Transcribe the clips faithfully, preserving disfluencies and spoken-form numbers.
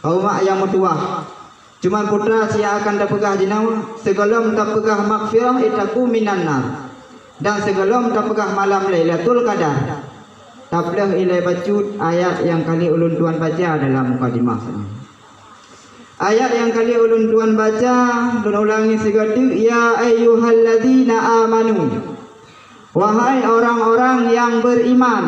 Kau mak nyang meutuwah. Cuman putra siat akan tapeugah jinoe, sigohlom tapeugah maghfirah itaqu minan nar. Dan sigohlom tapeugah malam Lailatul Qadar, tapeuleueh ilée bacut ayat nyang ka lheueh ulôn tuan baca dalam mukadimah nyoe. Ayat nyang ka lheueh ulôn tuan baca, lôn ulangi sigoe teuk, "Ya ayyuhalladzina amanu." Wahai orang-orang yang beriman.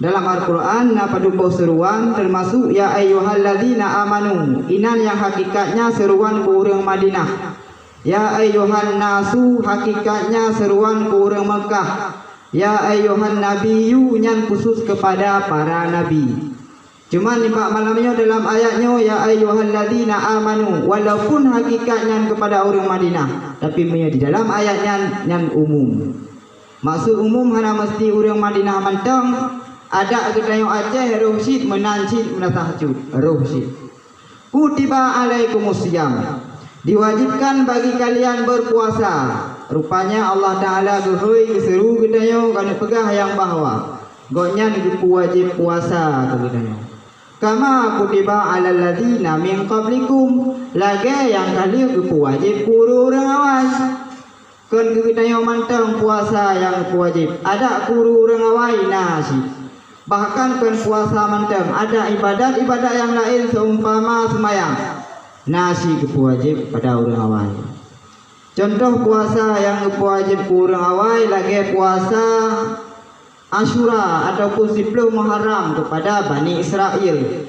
Dalam Al-Qur'an na padub boh seuruan, teumasuk "Ya ayyuhalladzina amanu", inan nyang hakikatnya seuruan keu ureuëng Madinah. "Ya ayyuhan nasu", hakikatnya seuruan keu ureuëng Meukah. "Ya ayyuhan nabiyyu", nyan khusus keupada para nabi. Cuman nibak malam nyoe dalam ayat nyoe, "Ya ayyuhalladzina amanu", walaupun hakikat nyan keupada ureuëng Madinah, tapi meunyoe di dalam ayat nyan, nyan umum. Maksud umum hana meusti ureuëng Madinah mantong, adak geutanyoe Aceh roh cit meunan cit meunasah cut, roh cit. "Kutiba alaikumus siyam", diwajibkan bagi kalian berpuasa. Rupanya Allah Ta'ala geuhôi geuseuru geutanyoe keuneuk peugah nyang bahwa Gobnyan geupeuwajéb puasa keu geutanyoe. "Kama kutiba alal ladzina min qablikum", lagée nyang ka lheueh geupeuwajéb keu ureuëng awai. Kon keu geutanyoe mantong puasa nyang geupeuwajéb, adak keu ureuëng awai na cit. Bahkan kon puasa mantong, adak ibadat-ibadat nyang laén seumpama seumayang, na cit geupeuwajéb pada ureuëng awai. Cuntoh puasa nyang geupeuwajéb keu ureuëng awai lagée puasa Asyura ataupun siploh Muharram keupada Bani Israel.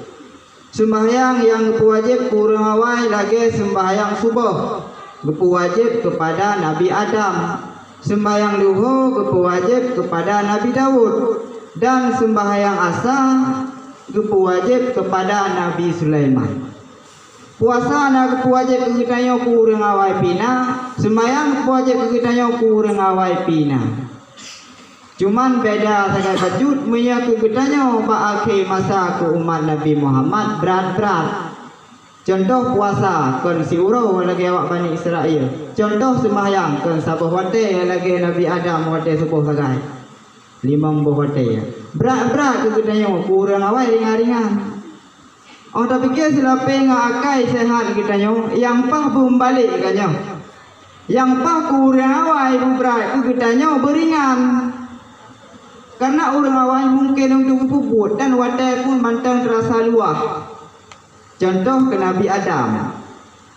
Seumbahyang nyang geupeuwajéb keu ureuëng awai lagée seumbahyang suboh, geupeuwajéb keupada Nabi Adam. Seumbahyang luho geupeuwajéb keupada Nabi Daud, dan seumbahyang asa geupeuwajéb keupada Nabi Sulaiman. Puasa na geupeuwajéb keu geutanyoe keu ureuëng awai pih na, seumbahyang geupeuwajéb keu geutanyoe keu ureuëng awai pih na. Cuman beda sagai bacut meunyoe keu geutanyoe bak akhé masa keu umat Nabi Muhammad brat-brat. Cuntoh puasa kon siuroe lagée awak Bani Israel. Cuntoh seumbahyang kon saboh watée lagée Nabi Adam watée suboh sagai. Limong boh watée. Brat-brat keu geutanyoe, keu ureuëng awai ringan-ringan. Óh tapike silapée ngon akai seuhat geutanyoe, nyang paih beumeubalek geutanyoe. Nyang paih keu ureuëng awai beubrat keu geutanyoe beuringan. Kareuna ureuëng awai mungken untuk geupeubuet dan watée pun mantong teurasa luwah. Cuntoh keu Nabi Adam.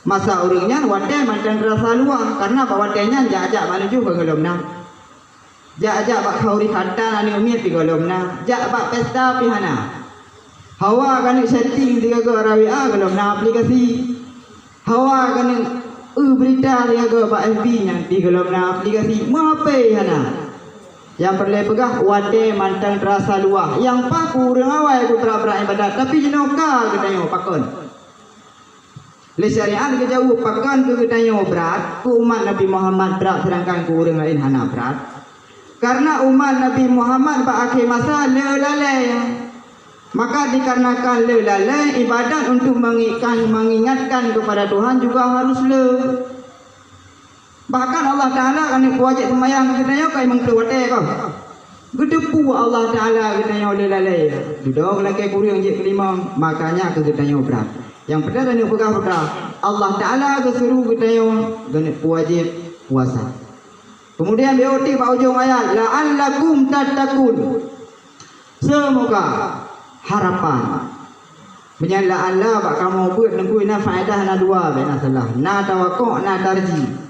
Masa ureuëng nyan watée mantong teurasa luwah, kareuna bak watée nyan jak-jak bak nujoh ka gohlom na. Jak-jak bak khauri khatan aneuëk miet pih gohlom na, jak bak pesta pih hana. Hawa keuneuk chatting sigoe-goe rawi a gohlom na aplikasi. Hawa keuneuk eu beurita sigoe-goe bak F B nyan pih gohlom na aplikasi. Meuhapé hana. Nyang peureulée peugah watée mantong teurasa luwah. Nyang paih keu ureuëng awai beubrat-brat ibadat, tapi jinoe ka geutanyoe pakon. Lé syariat geujaweueb pakon keu geutanyoe brat, keu umat Nabi Muhammad brat seudangkan keu ureuëng laén hana brat. Kareuna umat Nabi Muhammad bak akhé masa le lalée. Maka dikarenakan le lalée, ibadat untuk mengingatkan, mengingatkan kepada Tuhan juga harus le. Bahkan Allah Ta'ala ka neuk peuwajéb seumayang keu geutanyoe ka limong ploh watée ka. Geuteupeue Allah Ta'ala geutanyoe le lalée. Dudoe lakée kureueng jeuet keu limong, makanya keu geutanyoe brat. Nyang peugah tanyoe peugah peugah, Allah Ta'ala geusuruh geutanyoe geuneuk peuwajéb puasa. Kemudian beuti bak ujong ayat, "La'allakum tattaqun." Seumoga, harapan. Meunyan la'alla bak kamoe beuet neugui na faedah na dua, bèk na salah. Na tawakok, na tarji.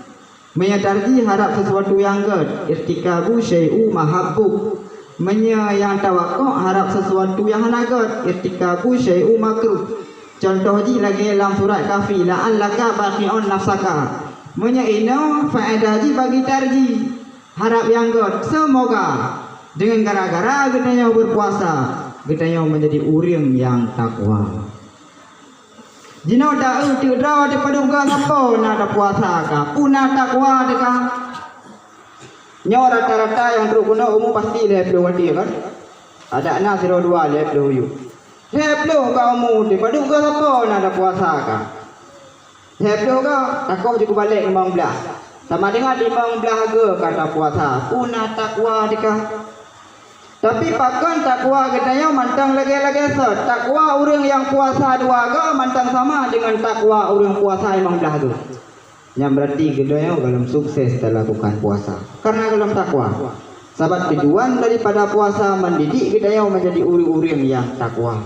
Meunyoe tarji harab sesuatu nyang gèt, irtikabu syai'u mahabbub. Meunyoe nyang tawakok harab sesuatu nyang hana gèt, irtikabu syai'u makruh. Cuntoh jih lagèe lam surat Kahfi, "La'allaka bakhi'un nafsaka." Meunyoe inoe faedah jih bagi tarji. Harab nyang gèt, seumoga deungon gara-gara geutanyoe beupuasa, geutanyoe meunjadi ureueng nyang takwa. Jinoe taeu teuk droe teuh padub goe sapo na tapuasa ka, peue na takwa teuh ka. Nyoe rata-rata nyang trok keunoe umu pasti lhèe ploh watèe kan? Adak na sidroe dua lhèe ploh yôh. Lhèe ploh ka umu teuh padub goe sapo na tapuasa ka. Lhèe ploh ka, takoh jeuet kubalek limong blah. Sama deungon limong blah goe ka tapuasa, peue na takwa teuh ka. Tapi pakon takwa geutanyoe mantong lagée-lagée sot? Takwa ureuëng nyang puasa dua goe mantong sama deungon takwa ureuëng puasa limong blaih goe. Nyan berarti geutanyoe gohlom sukses talakukan puasa karena gohlom takwa. Sabab tujuan daripada puasa mendidik geutanyoe menjadi ureuëng-ureuëng nyang takwa.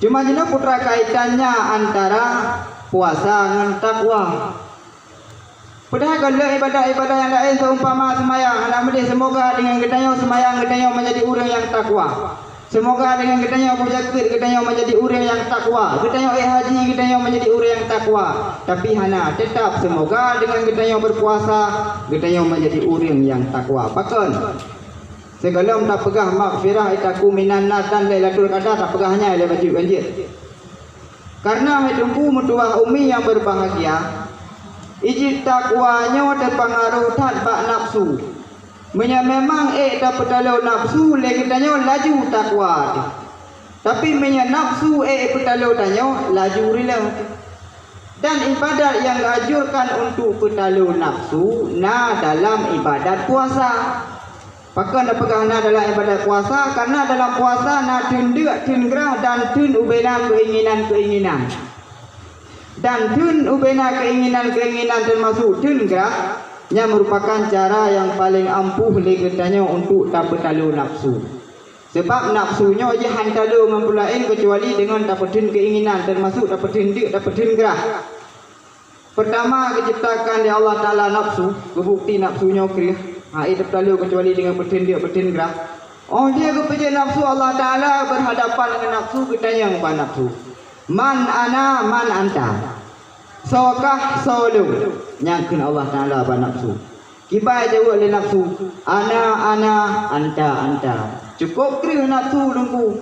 Cuma jinoe peue teuma kaitannya antara puasa ngon takwa. Padahai gohlom ibadat-ibadat nyang laén seumpama seumayang, hana meudeh seumoga deungon geutanyoe seumayang geutanyoe menjadi ureuëng nyang takwa. Seumoga deungon geutanyoe peujakeuet geutanyoe menjadi ureuëng nyang takwa. Geutanyoe ék haji geutanyoe menjadi ureuëng nyang takwa. Tapi hana, teutap seumoga deungon geutanyoe berpuasa geutanyoe menjadi ureuëng nyang takwa. Pakon? Sigohlom tapeugah maghfirah itaku minan nar dan Lailatul Qadar tapeugah nyan lé bacut ganjeuet. Karena hai Teungku meutuwah umi nyang berbahagia, ijih takwa nyoe teupeungaruh that bak nafsu. Meunyoe memang ék tapeutalo nafsu lé geutanyoe laju takwa teuh. Tapi meunyoe nafsu ék peutalo tanyoe laju rileueng teuh. Dan ibadat nyang geuanjurkan untuk peutalo nafsu na dalam ibadat puasa. Pakon tapeugah na dalam ibadat puasa? Karena dalam puasa na theun deuk, theun grah dan theun ubena keinginan-keinginan. Dan theun ubena keinginan-keinginan teumasuk theun grah, nyan merupakan cara nyang paleng ampuh lé geutanyoe untuk tapeutalo nafsu. Sabab nafsu nyoe jih han talo ngon peue laén keucuali deungon tapeutheun keinginan, teumasuk tapeutheun deuk, tapeutheun grah. Peurtama geuciptakan lé Allah Taala nafsu, geubukti nafsu nyoe kreueh, hana tapeutalo keucuali deungon peutheun deuk, peutheun grah. Óh lheueh geupeujeuet nafsu, Allah Taala berhadapan ngon nafsu geutanyong bak nafsu, "Man ana, man anta?" Soe kah, soe lôn? Nyang kheun Allah Taala bak nafsu. Kiban jaweueb lé nafsu, "Ana, ana, anta, anta." Cukôp kreueh nafsu Teungku.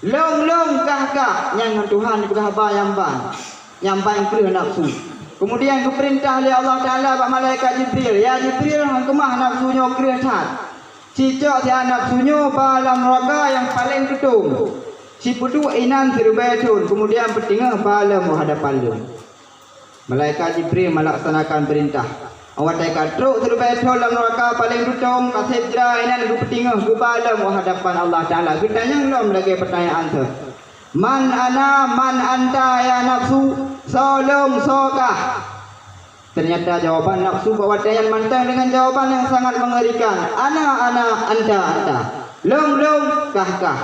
"Lôn, lôn, kah, kah." Nyan ngon Tuhan jipeugah haba nyang ban. Nyang ban kreueh nafsu. Keumudian geupeurintah lé Allah Taala bak malaikat Jibril, "Ya Jibril, han keumah nafsu nyoe kreueh that. Cicok siat nafsu nyoe ba lam nuraka nyang paleng tutong. Sipeuduek inan siribèe thon, keumudian peuteungoh ba lam hadapan lôn." Malaikat Jibril melaksanakan perintah. Watèe ka trok siribèe thon lam nuraka paleng tutong, ka sép jra inan geupeuteungoh geuba lom u hadapan Allah Taala. Geutanyong lom lagèe peutanyaan thon, "Man ana, man anta ya nafsu?" Soe lôn, soe kah? Ternyata jawaban nafsu bak watèe nyan mantong deungon jawaban nyang sangat mengerikan, "Ana, ana, anta, anta." Lôn, lôn, kah, kah.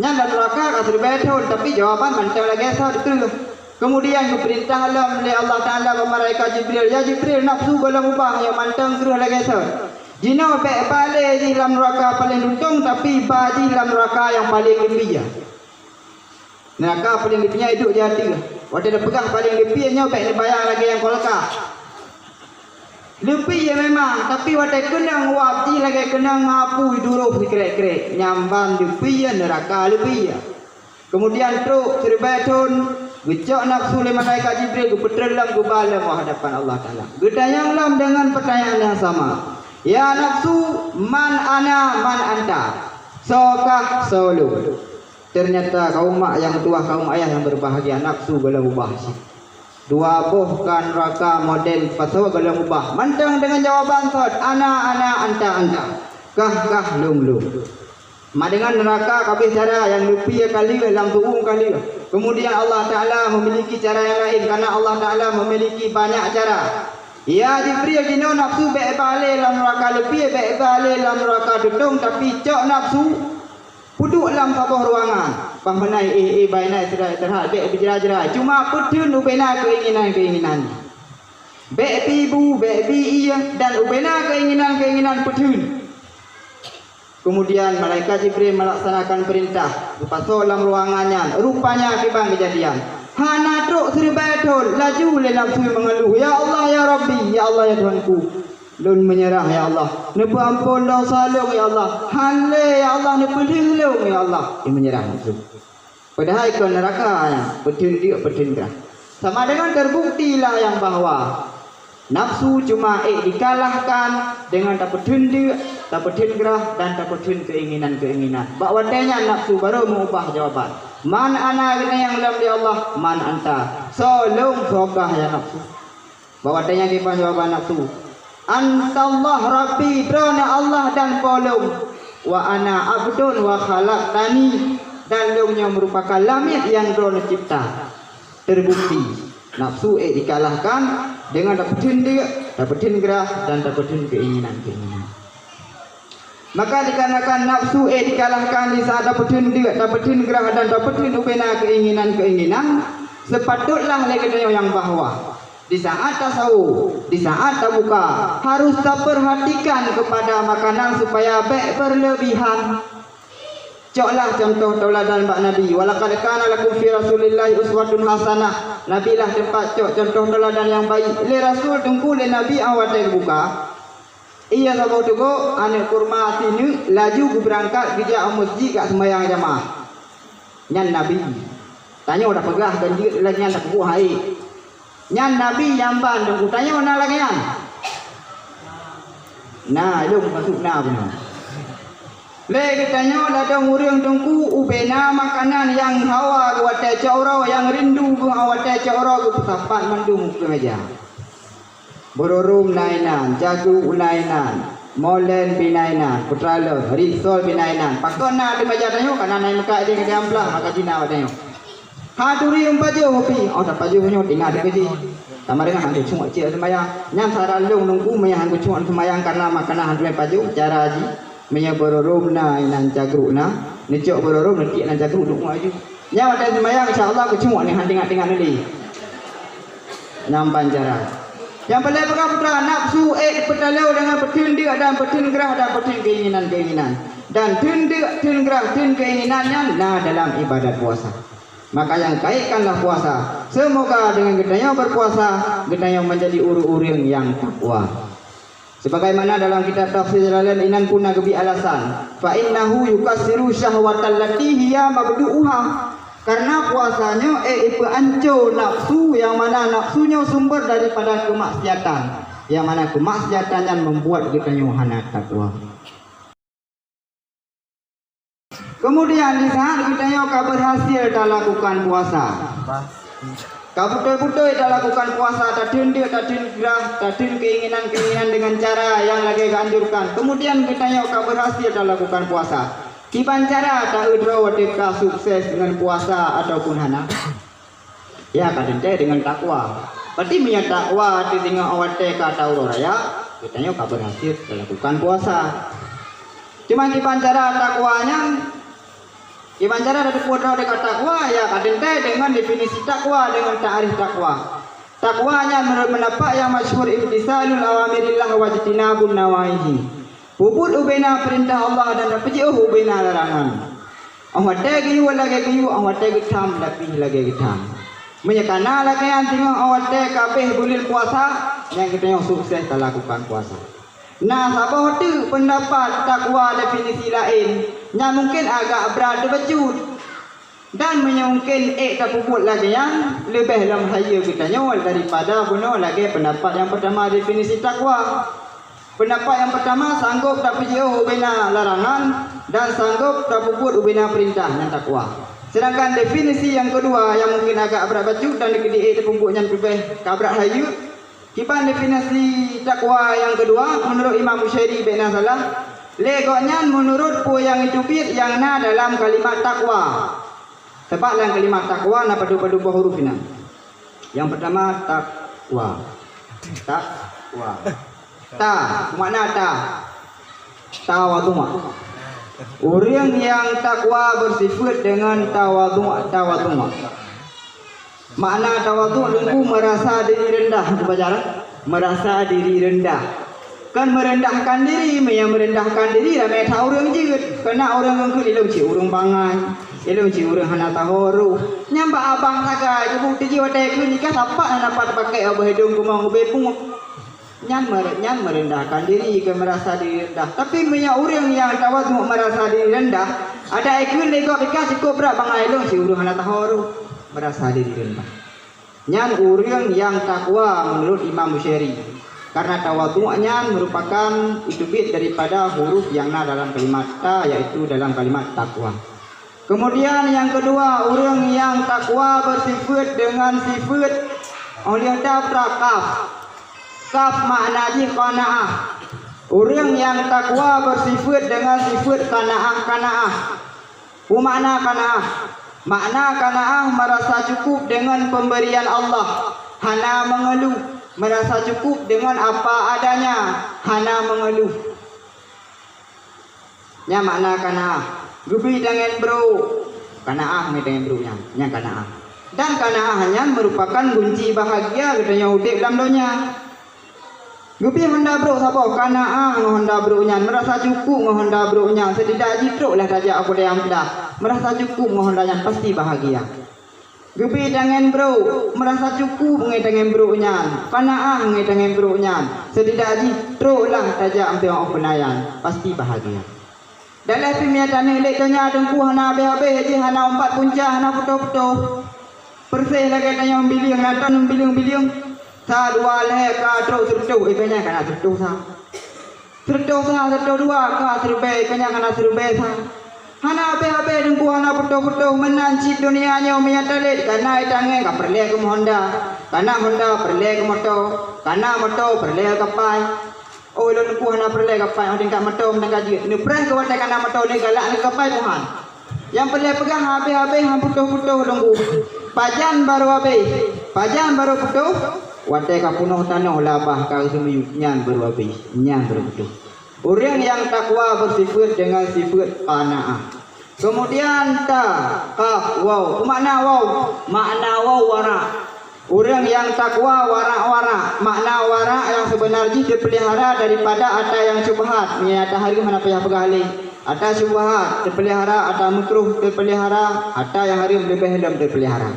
Nyan lam nuraka ka siribèe thon, tapi jawaban mantong lagèe sot kreueh. Keumudian geupeurintah lom lé Allah Taala bak malaikat Jibril, "Ya Jibril, nafsu gohlom ubah, nyoe mantong kreueh lagèe sot. Jinoe bèk ba lé jih lam nuraka paleng tutong, tapi ba jih lam nuraka nyang paleng leupie." Nuraka paleng leupie nyan duek di ateueh. Watèe tapeugah paleng leupie nyoe bèk neubayang lagèe nyang kolka. Leupie memang, tapi watèe keunong uap jih lagèe keunong apui duroh sikrek-krek, nyan ban leupie, nuraka leupie. Keumudian trok siribèe thon, geucok nafsu lé malaikat Jibril, geupeutrön lom geuba lom u hadapan Allah Taala. Geutanyong lom deungon peutanyaan nyang sama, "Ya nafsu, man ana, man anta?" Soe kah, soe lôn? Ternyata kaum mak nyang tuha, kaum ayah nyang berbahagia, nafsu gohlom ubah cit. Dua boh ka nuraka model pasoe gohlom ubah. Mantong deungon jawaban sot, "Ana, ana, anta, anta." Kah, kah, lôn, lôn. Ma deungon nuraka ka abéh cara, nyang leupie ka lheueh, lam tu'ueng ka lheueh. Keumudian Allah Taala memiliki cara nyang laén, karena Allah Taala memiliki banyak cara. "Ya Jibril, jinoe nafsu bèk ba lé lam nuraka leupie, bèk ba lé lam nuraka tutong, tapi cok nafsu peuduek lam saboh ruangan." Bah meunan, éh, éh, bah inan istirahat, bèk beujra-jra. Cuma peutheun ubena keinginan-keinginan. Bèk bi bu, bèk bi ié, dan ubena keinginan-keinginan peutheun. Keumudian malaikat Jibril melaksanakan peurintah, geupasoe lam ruangan nyan. Rupanya kiban keujadian. Hana trok siribèe thon, laju lé nafsu meungeuluh, "Ya Allah, ya Rabbi, ya Allah, ya Tuhanku. Lôn meunyeurah, ya Allah. Neupeu amphon desya lôn, ya Allah. Han lé, ya Allah, neupeulheueh lôn, ya Allah." Imeunyeurah nafsu. Padahai kon nuraka nyan, peutheun deuk, peutheun grah. Sama deungon terbukti lah nyang bahwa nafsu cuma ék dikalahkan deungon tapeutheun deuk, tapeutheun grah, dan tapeutheun keinginan-keinginan. Bak watèe nyan nafsu barô meuubah jawaban. "Man ana," geutanyong lom lé Allah, "man anta?" Soe lôn, soe kah ya nafsu? Bak watèe nyan kiban jawaban nafsu. "Antallah Rabbi, Droeneuh Allah dan Po lôn, wa ana abdun wa khalaqtani, dan lôn nyoe meurupakan lamiet nyang Droeneuh cipta." Terbukti, nafsu ék dikalahkan dengan tapeutheun deuk, tapeutheun grah, dan tapeutheun keinginan-keinginan. Maka dikarenakan nafsu ék dikalahkan di saat tapeutheun deuk, tapeutheun grah, dan tapeutheun ubena keinginan-keinginan, sepatutlah lé geutanyoe nyang bahwa di saat tasawuf, di saat tabuka, harus tapeurhatikan keupada makanan supaya bék beureulebihan. Coklah cuntoh teuladan bak Nabi, "Walaqad kana lakum fi Rasulillahi uswatun hasanah." Nabi lah teumpat cok cuntoh teuladan nyang baik lé Rasul Teungku, lé Nabi, 'oh watée geubuka. Iya saboh teugok aneuk kurma sineuk, laju geubeurangkat geujak u meuseujid jak seumayang jamaah. Nyan Nabi. Tanyoe tapeugah ganjeuet lagée nyan tapeubuet hai. Nyan Nabi nyang ban Teungku, tanyoe na lagée nyan? Na, ilôn meukeusut na bunoe. Lé geutanyoe ladôm ureuëng Teungku ubena makanan nyang hawa geuh watée cok uroe, nyang rindu geuh watée cok uroe geupeusapat mandum u keue meuja. Beururôm na inan, jagu na inan, molen pih na inan, putra lôn, risol pih na inan. Pakon na di meja tanyoe, kana na meukat di meja amplah, maka jina awak tanyoe. Ha turi meupajoh pih, oh tapajoh nyoe tinggai di keujih. Sama dengan hana cuek cit seumayang. Nyan saran lôn Teungku, meunyoe hana cuek seumayang karena makanan hana pajoh, cara jih. Meunyoe beururôm na inan jagu na, neucok beururôm neutiek inan jagu duek ngon aju. Nyan watée seumayang insya Allah keucok ni han teuingat-teuingat lé. Nyan ban cara. Nyang paleng peugah putra, nafsu ék peutaloe deungon peutheun deuk dan peutheun grah dan peutheun keinginan-keinginan. Dan theun deuk, theun grah, theun keinginan nyan na dalam ibadat puasa. Maka nyang kaitkanlah puasa. Seumoga deungon geutanyoe beupuasa, geutanyoe meunjadi ureuëng-ureuëng nyang takwa. Sebagaimana dalam kitab Tafsir Jalalain inan pun na geubri alasan, "Fa innahu yukassiru syahwatal lati hiya mabdu'uha." Karena puasa nyoe ék ipeuanco nafsu, nyang mana nafsu nyoe sumber daripada keumaksiatan, nyang mana keumaksiatan nyan membuat geutanyoe hana takwa. Kemudian di saat geutanyoe ka berhasil talakukan puasa, ka beutôi-beutôi talakukan puasa, tatheun deuk, tatheun grah, tatheun keinginan-keinginan dengan cara nyang lagée geuanjurkan. Kemudian geutanyoe ka berhasil talakukan puasa. Kiban cara taeu droe watée ka sukses ngon puasa ataupun hana? Ya, ka teuntée deungon takwa. Berarti meunyoe takwa teudeungoe watée ka tauroe raya, geutanyoe ka berhasil talakukan puasa. Cuma kiban cara takwa nyan, kiban cara tateupeue droe deungon takwa, ya ka teuntée deungon definisi takwa, deungon takrif takwa. Takwa nyan meunurot peundapat nyang masyhur imtisalul awamirillah wajtinabun nawahihi. Peubuet ubena peurintah Allah dan tapeujiôh ubena larangan. 'Oh watée geuyue lagée geuyue, 'oh watée geutham lapih lagée geutham. Meunyoe kana lagée nyan teungoh 'oh watée ka abéh buleuen puasa, nyan geutanyoe sukses talakukan puasa. Na saboh teuk peundapat takwa definisi laén, nyang mungken agak brat teubacut. Dan meunyoe mungken ék tapeubuet lagée nyan, leubeh lom hayeue geutanyoe daripada bunoe lagée peundapat nyang peurtama definisi takwa. Peundapat nyang peurtama, sanggôp tapeujiôh ubena larangan dan sanggôp tapeubuet ubena peurintah, nyan takwa. Seudangkan definisi nyang keudua nyang mungken agak brat bacut dan dikeudi ék tapeubuet nyan leubeh ka brat hayeue, kiban definisi takwa nyang keudua, meunurot Imam Busyairi bék na salah, lé gobnyan meunurot peue nyang jiteubiet nyang na dalam kalimat takwa. Sabab lam kalimat takwa na padub-padub boh huruf inan. Nyang peurtama takwa. Takwa. Ta, makna ta. Tawadhu'. Ureuëng nyang takwa beusifeuet deungon tawadhu', tawadhu'. Makna tawadhu' Teungku meurasa diri reundah, keu pelajaran. Meurasa diri reundah. Kon meurendahkan diri, meunyoe meurendahkan diri ramé that ureuëng jeuet. Keunan ureuëng ngon kheun ilôn cit ureuëng bangai, ilôn cit ureuëng hana taho roh. Nyan bak abang sagai, geubukeuti jih watée kheun jih ka sapat hana pat pakai, abah idong keumong ubé pungoh. Nyan mere-, nyan meurendahkan diri, kon meurasa diri reundah. Tapi meunyoe ureuëng nyang tawadhu' meurasa diri reundah, adak ikheun lé gob pih ka cukôp brat bangai, ilôn cit ureuëng hana taho roh, meurasa diri reundah. Nyan ureuëng nyang takwa meunurot Imam Busyairi. Karena tawadhu' nyan meurupakan iteubiet daripada huruf nyang na dalam kalimat ta, yaitu dalam kalimat takwa. Keumudian nyang keudua, ureuëng nyang takwa beusifeuet deungon sifeuet, 'oh lheueh ta pra kaf. Kaf makna jih qanaah. Ureuëng nyang takwa beusifeuet deungon sifeuet qanaah-qanaah. Peue makna qanaah? Makna qanaah meurasa cukup deungon peuberian Allah, hana meungeuluh, meurasa cukup deungon apa adanya, hana meungeuluh. Nyan makna qanaah. Geubri tangen brok, qanaah ngon tangen brok nyan, nyan qanaah. Dan qanaah nyan meurupakan gunci bahagia geutanyoe udeb lam donya. Geubri honda brok saboh, qanaah ngon honda brok nyan, meurasa cukup ngon honda brok nyan, seudidak jih trok lah tajak u keudè ampla, meurasa cukup ngon honda nyan, pasti bahagia. Geubri tangen brok, meurasa cukup ngon tangen brok nyan, qanaah ngon tangen brok nyan, seudidak jih trok lah tajak meuteumé u peunayan, pasti bahagia. Dan lheueh pih meunyo taneuk lé donya teungku hana habéh-habéh, jih hana umpat punca, hana putôh-putôh. Persis lagée tanyoe meubiléng, na tan meubiléng-biléng. Sa dua lhée ka trok sireutôh, eh, ka nyan ka na sireutôh sa. Sireutôh sa, sireutôh dua ka sireubée, ka nyan ka na sireubée sa. Hana habéh-habéh teungku, hana putôh-putôh, meunan cit donya nyoe meunyo talét, ka na i tangen ka peureulée keu honda, ka na honda peureulée keu moto, ka na moto peureulée keu kapai. Oh, lôn teungku hana peureulée kapai, oh, tingkat moto meunan ka jeuet. Neupreh keu watée ka na moto, neugalak ngon kapai Tuhan. Nyang peureulée peugah habéh-habéh han putôh-putôh lôn teungku. Pajan barô habéh, pajan barô putôh, watée ka peunoh tanoh labah ka geuseumiyueb, nyan barô habéh, nyan barô putôh. Ureuëng nyang takwa beusifeuet deungon sifeuet qanaah. Keumudian ta, kaf, waw. Peue makna waw? Makna waw warak. Ureuëng nyang takwa warak-warak. Makna warak nyang seubeuna jih teupeulihara daripada atra nyang syubhat. Meunyo atra hareuem hana payah peugah lé. Atra syubhat teupeulihara, atra meukruh teupeulihara, atra nyang hareuem leubeh lom teupeulihara.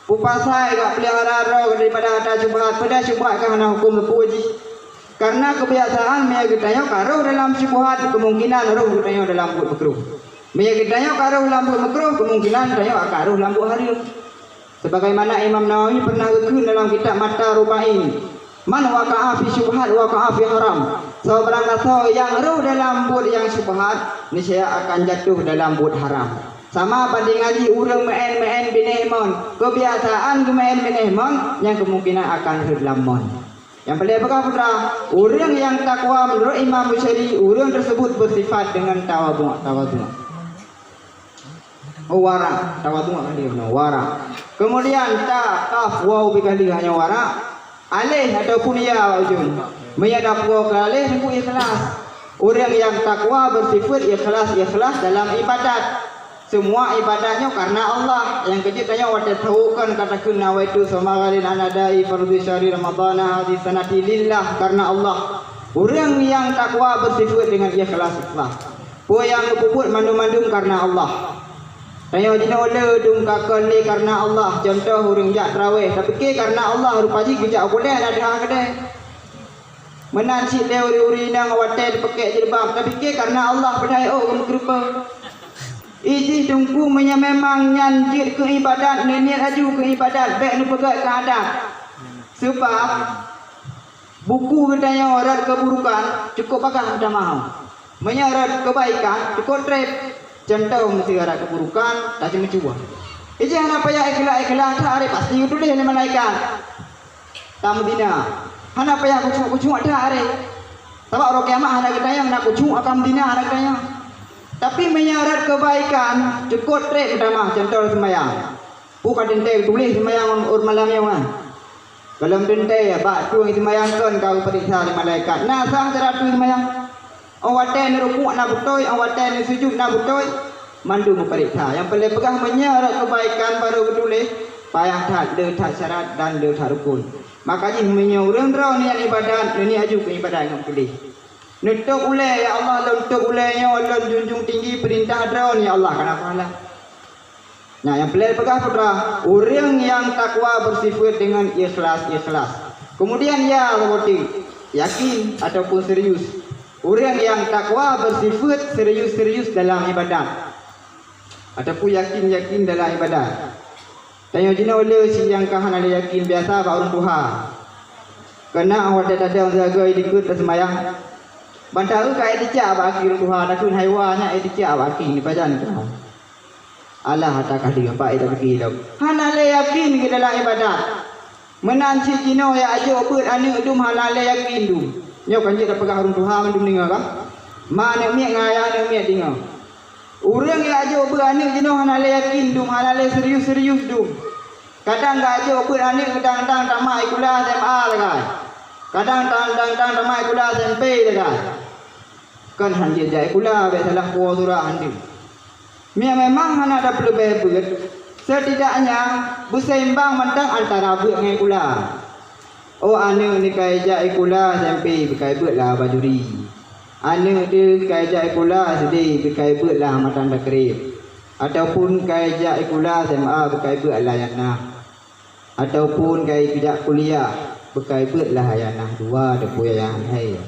Peue pasai gak peulihara droe daripada atra syubhat? Peue syubhat ka hana huköm geupeu jih? Karena keubiasaan meunyo geutanyoe ka rôh dalam syubhat, keumungkinan rôh geutanyoe dalam buet meukruh. Meunyo geutanyoe ka rôh lam buet meukruh, keumungkinan tanyoe akan rôh lam buet hareuem. Sebagaimana Imam Nawawi pernah geukheun dalam kitab Mata Rubain, "Man waqa'a fi syubhat waqa'a fi haram." Soe barang gasoe nyang rôh dalam buet nyang syubhat, niscaya akan jatuh dalam buet haram. Sama bandingan jih ureuëng meu'en-meu'en binéh mon. Keubiasaan geumeu'en binéh mon, nyan keumungkinan akan rhot lam mon. Nyang peureulée peugah putra, ureuëng nyang takwa meunurot Imam Busyari, ureuëng teusebut beusifat deungon tawadhu', tawadhu'. Oh, warak, tawadhu' ka lheueh nyoe, warak. Keumudian ta, kaf, waw pih ka lheueh nyoe warak. Aléh ataupun ya bak ujong. Meunyo tapuwoe keu aléh, teungku ikhlas. Ureuëng nyang takwa beusifeuet ikhlas-ikhlas dalam iébadat. Seumua iébadat nyoe kareuna Allah. Nyang keujeuet tanyoe watée tawakal ka takheun nawaitu sawma ghadin an adai fardhi syahri ramadhana hadhihi sanati lillah, kareuna Allah. Ureuëng nyang takwa beusifeuet deungon ikhlas-ikhlas. Peue nyang geupeubuet mandum-mandum kareuna Allah. Tanyoe jinoe le dum ka kon lé kareuna Allah. Cuntoh ureuëng jak traweh, tapike kareuna Allah, rupa jih geujak u keudè na teuhah keudè. Meunan cit lé ureuëng-ureuëng inong watée teupeukek jilbab, tapike kareuna Allah padahai oh geumeukeureupeue. Ijih teungku meunyo memang nyan jeuet keu iébadat, neuniet laju keu iébadat, bék neupeugét keu adat. Seubab buku geutanyoe rot keuburukan cukôp bagaih meutamah. Meunyoe rot keubaikan, cukôp treb. Cuntoh, meuseu rot keuburukan, taceumeucue. Ijih hana payah ikhlas-ikhlas that aré pasti geutuléh lé malaikat. Tameudina. Hana payah kucok-kucok that aré. Sabab uroe kiamat hana geutanyong na kucok atawa meudina hana geutanyong. Tapi meunyoe rot keubaikan, cukôp treb meutamah, cuntoh seumayang. Peue ka teuntée geutuléh seumayang ureuëng malam nyoe nyan? Gohlom teuntée, bak tueng seumayang kon ka geupareksa lé malaikat. Na sah cara tueng seumayang? Óh watée neurukuk na beutôi, óh watée neusujut na beutôi, mandum geupareksa. Nyang peureulée peugah meunyoe rot keubaikan barô geutuléh, payah that, le that syarat dan le that rukon. Maka jih meunyoe ureuëng droe niat iébadat, neuniet laju keu iébadat ngon puléh. Neutôb ulée, "Ya Allah, lôn tôb ulée nyoe, lôn junjung tinggi peurintah Droe, ya Allah," kana pahala. Nah, nyang peureulée peugah putra, ureuëng nyang takwa beusifeuet deungon ikhlas-ikhlas. Keumudian ya seperti yakin ataupun serius. Ureuëng nyang takwa beusifeuet serius-serius dalam iébadat ataupun yakin-yakin dalam iébadat. Tanyoe jinoe le si nyang ka hana le yakin biasa bak ureuëng tuha. Keunan watée tadong siaga dikeue taseumayang. Ban taeu ka iticak bak aki ureuëng tuha, takheun hai wa nyan iticak bak aki ni pajan keu. Alah ata ka deuh bak ita pike lom. Hana le yakin keu dalam iébadat. Meunan cit jinoe jak jok beuet aneuk dum hana lé yakin dum. Nyoe kan jeuet tapeugah ureuëng tuha mandum deungoe ka? Ma aneuk miet ngon ayah aneuk miet deungoe. Ureuëng jak jok beuet aneuk jinoe hana lé yakin dum, hana lé serius-serius dum. Kadang jak jok beuet aneuk kadang-kadang tamat sikula S M A sagai. Kadang kadang-kadang tamat sikula S M P sagai. Kon han jeuet jak sikula, bék salah puwoe surah han jeuet. Meunyoe memang hana tapeuleubeh beuet, setidaknya beuseimbang mantong antara beuet ngon sikula. Oh, aneuk ni ka jak sikula S M P, beukai beuet lah bajuri. Aneuk teuh ka jak sikula S D, beukai beuet lah matan takrib. Ataupun ka jak sikula S M A, beukai beuet lah nyang na. Ataupun ka jak kuliah, beukai beuet lah nyang na dua, ataupun nyang hai.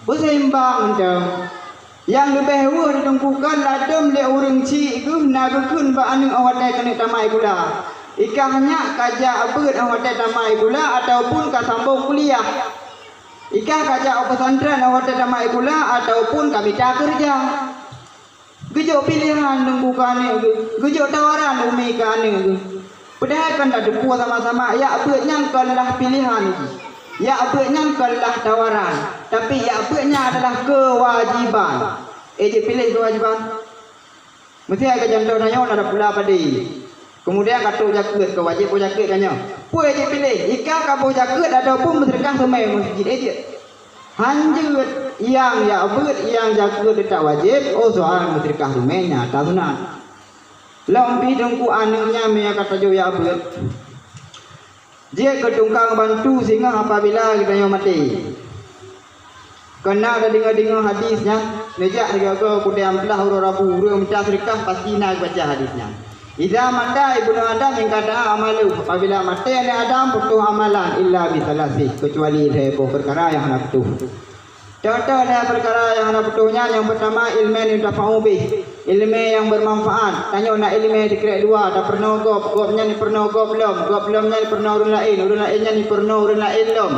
Beuseimbang mantong. Nyang leubeh weueh teutungkukan ladom lé ureuëng chik geuh na geukheun bak aneuk óh watée keuneuk tamat sikula. Ikah nyak ka jak beuet óh watée tamat sikula ataupun ka sambong kuliah. Ikah ka jak u pesantren óh watée tamat sikula ataupun ka mita keureuja. Geujok piléhan teungku keu aneuk geuh, geujok tawaran umi keu aneuk geuh. Padahai kan tateupeue sama-sama jak beuet nyan kon lah piléhan jih. Jak beuet nyan kon lah tawaran, tapi jak beuet nyan adalah keuwajiban. Eh, jeuet piléh keuwajiban. Meusti hai keu jantoh tanyoe na tapula padé. Keumudian ka trok jakeuet, keu wajéb boh jakeuet tanyoe. Peue jeuet piléh, ika ka boh jakeuet ataupun meuseudeukah seumé meuseujid, eh, jeuet. Han jeuet, nyang jak beuet, nyang jakeuet teutap wajéb, oh, soal meuseudeukah seumé nyata sunat. Lom pih teungku aneuk nyan meunyoe ka tajok jak beuet. Jeuet keu tukang bantu singoh apabila geutanyoe maté. Keunan tadeungoe-deungoe hadis nyan, neujak sigoe-goe kudang blah uroe Rabu, ureuëng mita seudeukah pasti na geubaca hadis nyan. Idza mata ibnu Adam inqata'a amaluhu, apabila maté aneuk Adam putôh amalan, illa bi salasih, keucuali lhée boh peukara nyang hana putôh. Contoh lhée peukara nyang hana putôh nyan, nyang peutama ilmé yuntafa'u bih, ilmé nyang beumanfaat. Tanyoe na ilmé sikrek dua, tapeurunoe gob, gob nyan jipeurunoe gob lom, gob lom nyan jipeurunoe ureuëng laén, ureuëng laén nyan jipeurunoe ureuëng laén lom,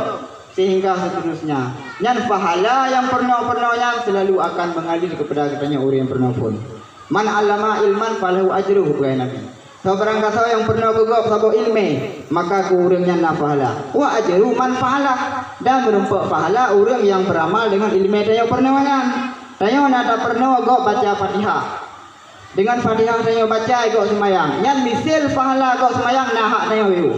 sehingga seterusnya. Nyan pahala nyang peurunoe-peurunoe nyan seulalu akan meungalir keupada geutanyoe ureuëng nyang peurunoe phon. Man 'allama ilman falahu ajruhu, kheun Nabi. Soe barang gasoe nyang peurunoe keu gob saboh ilmé, maka keu ureuëng nyan na pahala. Wa ajru man fa'alah, dan meurumpok pahala ureuëng nyang beuramal deungon ilmé tanyoe peurunoe nyan. Tanyoe na tapeurunoe gob baca Fatihah. Deungon Fatihah tanyoe baca gob seumayang. Nyan misil pahala gob seumayang na hak tanyoe yue.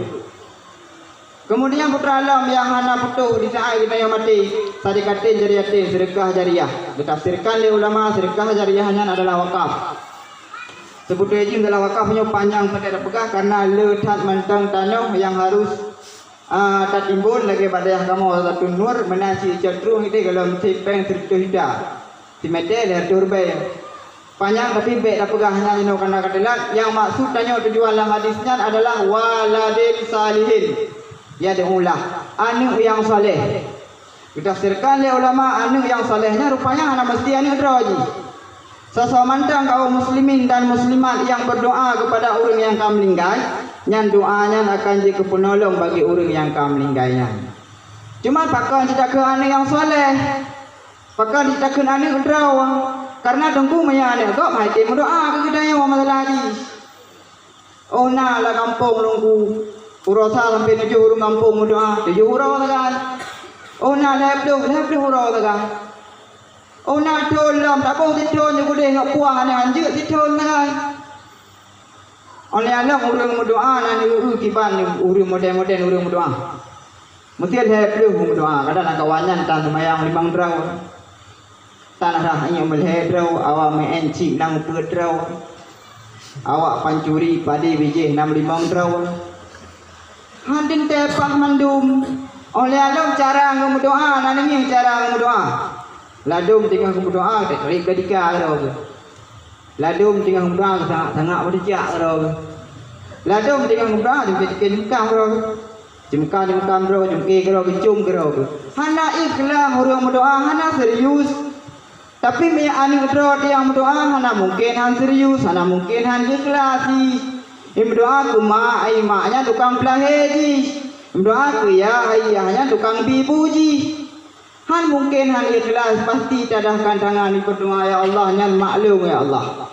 Keumudian putra lom nyang hana putôh di saát geutanyoe maté, sadakatin jariyatin, seudeukah jariyah. Geutafsirkan lé ulama, seudeukah jariyah nyan adalah wakaf. Seubeutôi jih adalah wakaf nyoe panyang sagai tapeugah, kareuna le that mantong tanoh nyang harôh, a, tatimbon lagée bak dayah kamoe Zaitun Nur, meunan cit cot trueng ideh golom sipéng sireutoh juta. Simeté lhée reutôh ribée. Panyang, tapi bék tapeugah nyan inoe kareuna ka teulat. Nyang maksud tanyoe tujuan lam hadis nyan adalah waladin salihin yad'u lah, aneuk nyang saleh. Geutafsirkan lé ulama, aneuk nyang saleh nyan rupanya hana meusti aneuk droe jih. Sasoe mantong kaum muslimin dan muslimat nyang berdoa kepada ureuëng nyang ka meuninggai, nyan doa nyan akan jeuet keu peunolong bagi ureuëng nyang ka meuninggai nyan. Cuma pakon cit takheun aneuk nyang saleh? Pakon jih takheun aneuk droe? Kareuna teungku meunyoe aneuk gob hai tém meudoa keu geutanyoe masalah jih. Oh na lam gampông teungku, uroe sa sampoe tujoh ureuëng gampông meudoa, tujoh uroe sagai. Oh na lhée ploh, lhée ploh uroe sagai. Oh na thon lom, taboh sithon nyang udeh ngon puah aneuk hanjeuet sithon sagai. Óh lheueh nyan ureuëng meudoa na neu-eu kiban ureuëng modern-modern ureuëng meudoa. Meusti lhée ploh meudoa, kadang lam kawan nyan tan seumayang limong droe. Tan rhah iék meulhée droe, awak meu'en cit nang peuet droe. Awak pancuri padé bijéh nam limong droe. Hán teuntée paih mandum. Óh lheueh nyan cara ngon meudoa, na ninggieng cara ngon meudoa. Ladom teungoh geumeudoa, teutrép keudika droe. Ladom teungoh meudoa, sangat-sangat meudijak droe. Ladom teungoh meudoa, jeuet keu Mekah droe. Jimeuka-jimeuka droe, jimeuke droe, geucom droe. Hana ikhlas ureuëng meudoa, hana serius. Tapi meunyoe aneuk droe nyang meudoa, hana mungken han serius, hana mungken han ikhlas jih. Imeudoa keu mak, ai mak nyan tukang peulahé jih. Imeudoa keu yah, ai yah nyan tukang bi bu jih. Hán mungken hán ikhlas, pasti tadahkan tangan ipeurdoa, "Ya Allah, nyan mak lôn, ya Allah.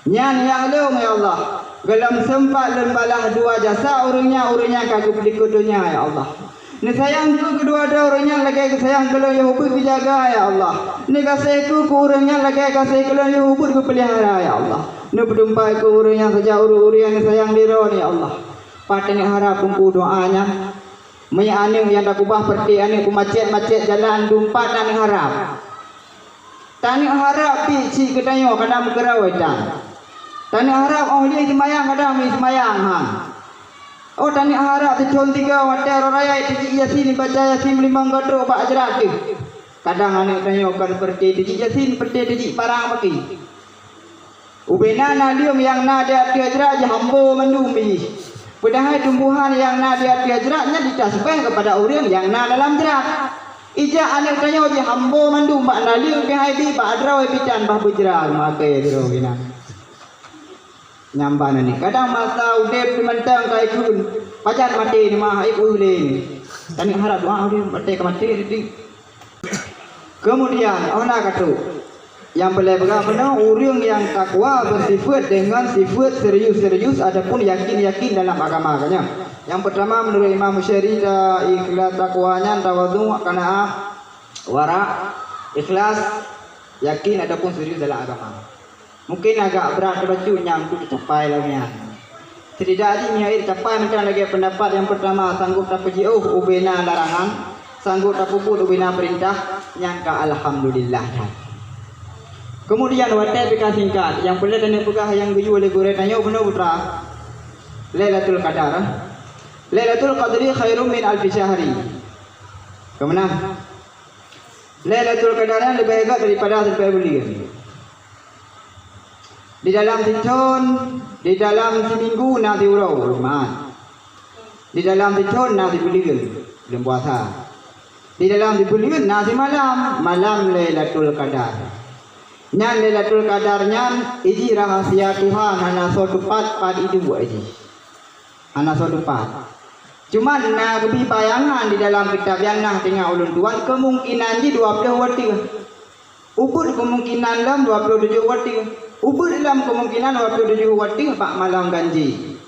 Nyan yah lôn, ya Allah." Gohlom seumpat lôn balah dua jasa ureuëng nyan, ureuëng nyan ka geupeulikot donya, ya Allah. Neusayang keu keudua droe ureuëng nyan lagée geusayang keu lôn, yoh ubit geujaga, ya Allah. Neugaséh keu keu ureuëng nyan lagée gaséh keu lôn, yoh ubit geupeulihara, ya Allah. Neupeutumpai keu ureuëng nyan saja ureuëng-ureuëng nyang neusayang lé droe, ya Allah. Pat taneuk harab teungku doa nyan. Meunyoe aneuëk nyang takeubah peureté aneuëk peumacét-macét jalan, dumpat taneuk harab. Taneuk harab pih cit geutanyoe kadang meukeurau itan. Taneuk harab óh lheueh seumayang kadang meuseumbayang han. Oh, taneuk harab sithon tiga watée uroe raya teujiek Yasin, baca Yasin meulimong goe trok bak jrat teuh. Kadang aneuëk tanyoe kon peureté teujiek Yasin, peureté teujiek parang baki. Ubena naleueng nyang na di ateueh jrat jihambo mandum jih. Padahai tumbuhan nyang na di ateueh jrat nyan jitasbeh keupada ureuëng nyang na dalam jrat. Ijak aneuëk tanyoe jihambo mandum bak naleueng pih hai bi bak droe bidan bah beujra meuakai droe binan. Nyamban ni. Kadang masa udeb di mantong ka ikun, pajan maté ni mah hai ulé ni. Taneuk harab doa ulé maté ka maté di. Kemudian, oh na katuk. Yang boleh peugah beuna, ureuëng yang takwa bersifat dengan sifat serius-serius ataupun yakin-yakin dalam agama katanya. Yang pertama menurut Imam Syari ta ikhlas takwanya tawadhu, qanaah, wara, ikhlas, yakin ataupun serius dalam agama. Mungkin agak brat teubacut nyang untuk teucapai lagée nyan. Setidak jih meunyoe teucapai mantong lagée pendapat nyang pertama, sanggup tapeujiôh ubena larangan, sanggup tapeubuet ubena peurintah, nyang ka alhamdulillah that. Kemudian watée pih ka singkat, nyang peureulée taneuk peugah nyang geuyue lé gurée tanyoe bunoe putra, Lailatul Qadar. Lailatul Qadri khairum min alfi syahri. Keumeunang? Lailatul Qadar nyan leubeh gét daripada siribée buleuen. Di dalam sithon, di dalam siminggu na siuroe, Jumat. Di dalam sithon na sibuleuen, buleuen puasa. Di dalam sibuleuen na simalam, malam Lailatul Qadar. Nyan Lailatul Qadar nyan ijih rahasia Tuhan, hana soe teupat pat iduek ijih. Hana soe teupat. Cuman na geubri bayangan di dalam kitab nyang na teungoh ulôn tuan, keumungkinan jih dua ploh watée. Ubit keumungkinan lom dua ploh tujoh watée. Ubit lom keumungkinan dua ploh tujoh watée bak malam ganjé.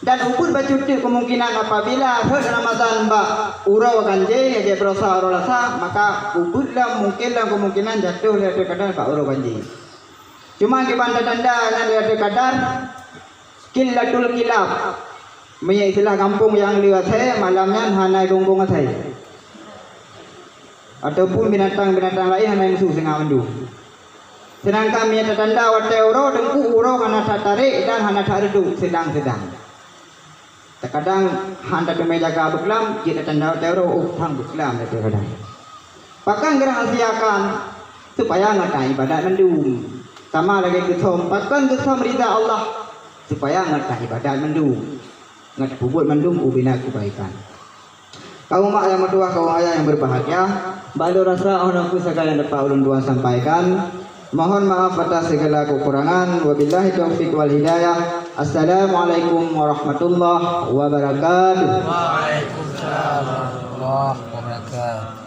Dan ubit bacut teuk keumungkinan apabila rhot Ramadhan bak uroe ganjé, lagée baroesa uroe Lasa, maka ubit lom mungken lom keumungkinan jatoh Lailatul Qadar bak uroe ganjé. Cuma kiban tanda-tanda nyang Lailatul Qadar, qillatul kilab. Meunyoe istilah gampông nyang le asai, malam nyan hana gong-gong asai. Ataupun binatang-binatang laén hana musoh singoh mandum. Seudangkan meunyoe tatanda watée uroe, teungku, uroe hana that tarek dan hana that reudok, seudang-seudang. Teukadang han tateumé jaga beuklam, jeuet tatanda watée uroe, oh, han beuklam lé teukadang. Pakon geurahasiakan? Supaya ngon taibadat mandum. Sama lagée geusöm, pakon geusöm rida Allah? Supaya ngon taibadat mandum. Ngon tapeubuet mandum ubena keubaikan. Kaum umat nyang meutuwah, kaum ayah nyang berbahagia, bak lôn rasa 'oh noe kheueh sagai nyang dapat ulôn tuan sampaikan. Mohon maaf atas segala kekurangan. Wabillahi taufiq wal hidayah. Assalamualaikum warahmatullahi wabarakatuh. Waalaikumsalam warahmatullahi wabarakatuh.